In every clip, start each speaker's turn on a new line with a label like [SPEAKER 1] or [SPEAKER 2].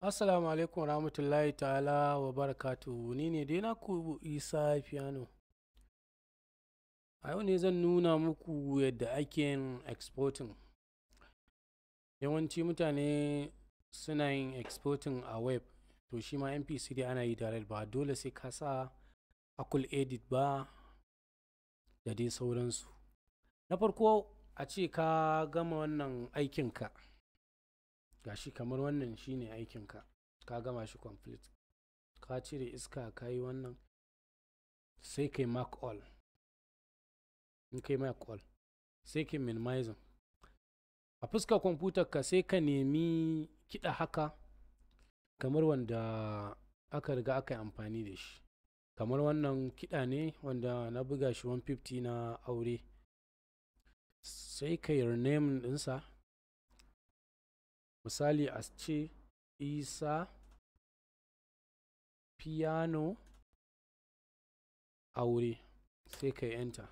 [SPEAKER 1] Assalamu alaikum warahmatullahi ta'ala wa barakatuhu. Ni ne dai naku Isa Piano. A yau ne zan nuna muku yadda ake yin exporting. Yawanci mutane suna yin exporting a web, to shi ma MP3 ana yi direct, ba dole sai ka sa Apple Edit ba da dai sauransu. Na farko, a ce ka gama wannan aikinka, gashi kamar wannan shine aikinka, ka gama shi complete, ka cire iska, ka yi wannan, sai kai mark all. In kai mark all, sai kai minimizing a fuskar kwamfutar ka, sai ka nemi kiɗa haka kamar wanda aka riga aka yi amfani da shi. Kamar wannan kiɗa ne wanda na buga shi 150 na aure. Sai ka yi rename ɗinsa, misali a ce Isa Piano aure, sai ka yi enter.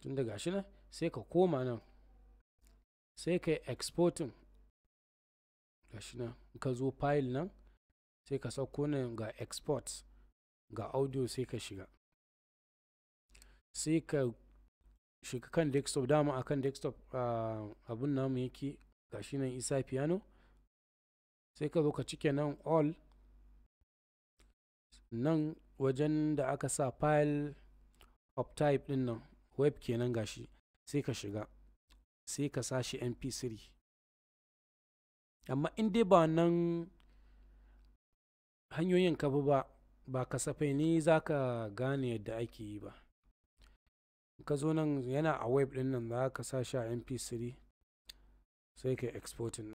[SPEAKER 1] Tun daga shi nan, sai ka koma nan, sai ka yi exporting. Gashi nan, in ka zo file nan, sai ka sauko nan, ga export, ga audio, sai ka shiga, sai ka shiga kan desktop. Dama akan desktop abun namu yake. Gashi nan, Isa Piano. Sai ka zo ka cike nan all, nan wajen da aka sa file of type din nan, web kenan. Gashi, sai ka shiga, sai ka sa shi MP3. Amma in dai ba nan hanyoyin ka bi ba, ba kasafai ne za ka gane yadda ake yi ba. Ka zo nan, yana a web din nan, za ka sa shi a MP3, sai ka exporting.